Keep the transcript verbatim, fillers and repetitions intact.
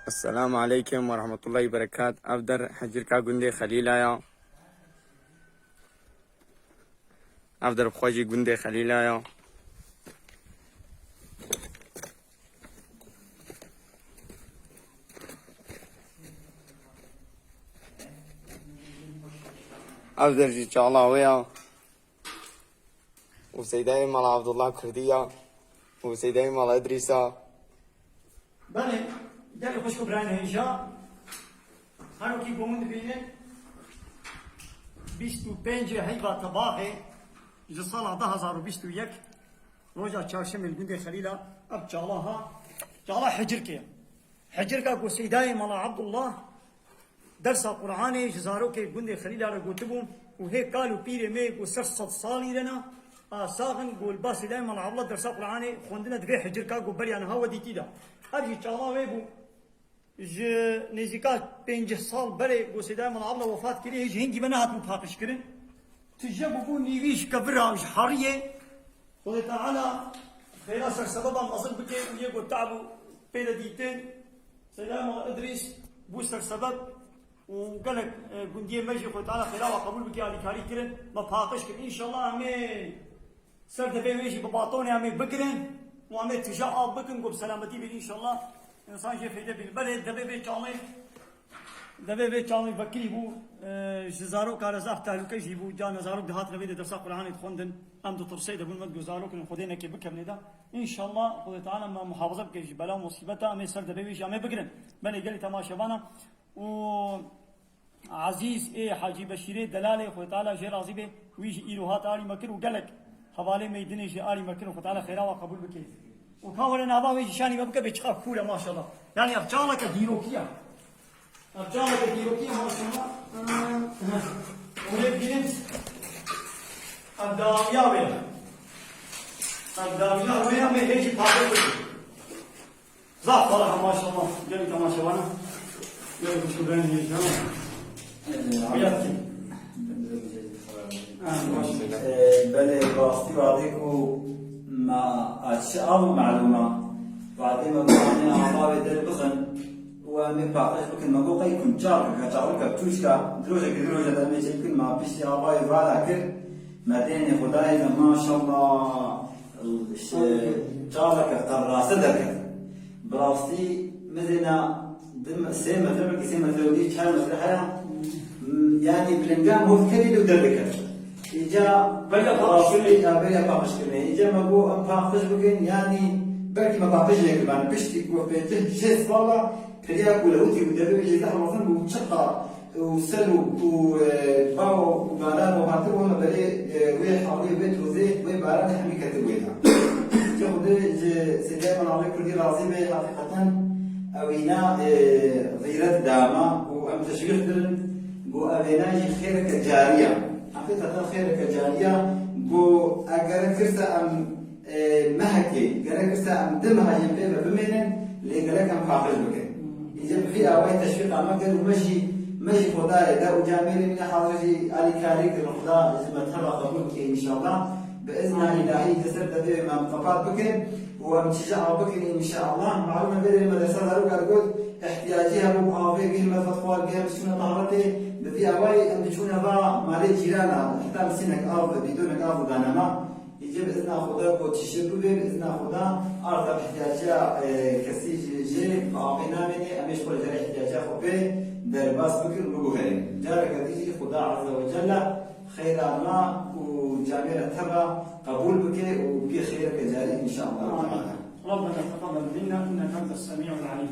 Esselamu aleykum ve rahmetullahi berekat. Ev der hicirka gundê Xelîla ya. Ev der bi xwe jî gundê Xelîla ya. Ev der jî çala wê ya. Û Seydayê Mala Abdullah Kurdî ya. Û Seydayê Mala Idrîs a. Belê, gelê xwişk û birayên hêja. Her wekî ku hûn dibînin, bîst û pêncê heyva tebaxê ji sala du hazar û bîst û yek, roja çarşemê li gundê Xelîla, ev çala ha, çala Hicirkê ye. Hicirka ku Seydayê Mala Abdullah dersa Qur'anê ji zarokê gundê Xelîla re gotibû û hê kal û pîrê me ku ser sed salî re ne, a sax in, ku li ba Seydayê Mala Abdullah dersa Qur'anê xwendine di vê Hicirka ku beriya niha we dîtî de. Ev jî çala wê bû. Ji nêzîka pêncî sal berê ku Seydayê Mala Abdullah wefat kirî, hê ji hingî ve nehatibû paqijkirin. Tije bûbû nîvî ji kevira, ji heriyê. Xwedê Teala xêra sersebeba mezin bike û yê ku te'b û pê de dîtin. Seydayê Mala Idrîs bû sersebeb û gelek, e, gundiyê me jî Xwedê Teala xêra we qebûl bike, alîkarî kirin, me paqij kir. Înşallah em ê ser devê wê jî bi batonê em ê bigirin û em ê tije av bikin ku bi selametî bîn înşallah. Însan jê feyde bîn. Belê devê vê çaxê Devê vê çaxê vekirî bû, e, ji zaroka re zaf tehlûke jî bû. Carna zarok dihatin vê de dersa Qur'anê dixwendin. Em ditirsê dibûn, me digot zarokên Xwedê neke bikevnê de. Înşallah Xwedê Teala me muhafaza bike ji bela û musîbeta. Em ê ser devê wê jî em ê bigirin. Belê gelî temaşevana û Ezîz ê Hacî Beşîrê Delalê, Xwedê Teala jê razî be, wî jî îro hat alî me kir û gelek hevalê me yî dinê jî alî me kir û Xwedê Teala xêra we qebûl bike. Û ka were nava wê jî şanî me bike bê çiqa kûr e maşallah. Yanî ev çaleke dîrokî ye. Ev çaleke dîrokî ye maşallah. Hûn ê bînin ev dawiya wê. Ev dawiya wê em ê hê jî paqij bikin. Zaf parlak e maşallah. Gelî temaşevana. Gelî bişkû ben hêja. Ee, Hayat ki. Ee, baş. Ee, belê rastî vadê ku me, a, çi av û melûma. Vadê me bi anê ava wê der bixin û em ê paqij bikin. Me got qey kunçak, ka çawika, tûşka, di rojekê, di roja de em ê çê bikin. Me piştî avayê vala kir. Me dênê Xwedayê me maşallah, ş-, çaleke qerrase derket. Bi rastî mizêna di me-, sê metre, belkî sê metre û nîv, çar metre heye. M-, yanî bilingan hov dikevî û derdikeve. Îca beriya paqijkirinê. Ya, beriya paqijkirinê. Îca me got em paqij bikin, yanî belkî me paqij nekiribane. Piştî ku pêncî şêst sala pirya ku lewitî û devê wê jî zehf mezin bû, çiqa û sel û, û, e, bav û baran û hatibûn berê, e, wê hewlê, wê tozê, wê baranê hemî ketibûyê da. Ji Xwedê ji Seydayê Mala Kurdî razî be, heqîqeten ewîna, e, xîret dama û em teşwîq kirin, got evêna jî xêreke carî ya. Heqîqeten xêreke carî ya, got eger kirse em e, mehekê, gerek kirse em du meha jî pê ve bimênin, lê gerek em paqij bikin. Îca bi vî awayî teşwîqa me kir û me jî, me jî Xwedayê de û camêrê min ê hazir jî alîkarî kirin. Xweda ji me teva qebûl bike înşallah. Bi izna îlahî di ser devê me em qepat bikin û em tije av bikin înşallah. Malûm e vê derê me dersa zaroka digot, ihtiyacî hebû bi avê, geh me vedixwar, geh em diçûne tahretê. Bi vî awayî em diçûne va malê cîrana, heta misînek av, bîdonek av dane me. Îca bi izna Xweda ku tije bibe, bi izna Xweda arta bi ihtiyaciya, e, kesî jî, jê bi avê namêne, em ê ji xwe re carê ihtiyaciya xwe pê derbas bikin û biguherîn. Careke dî jî Xweda Azze ve Celle xeyra me û camêra te re qebûl bike û bike xeyreke carî înşallah. آمين. ربنا تقبل منا إنك أنت السميع العليم.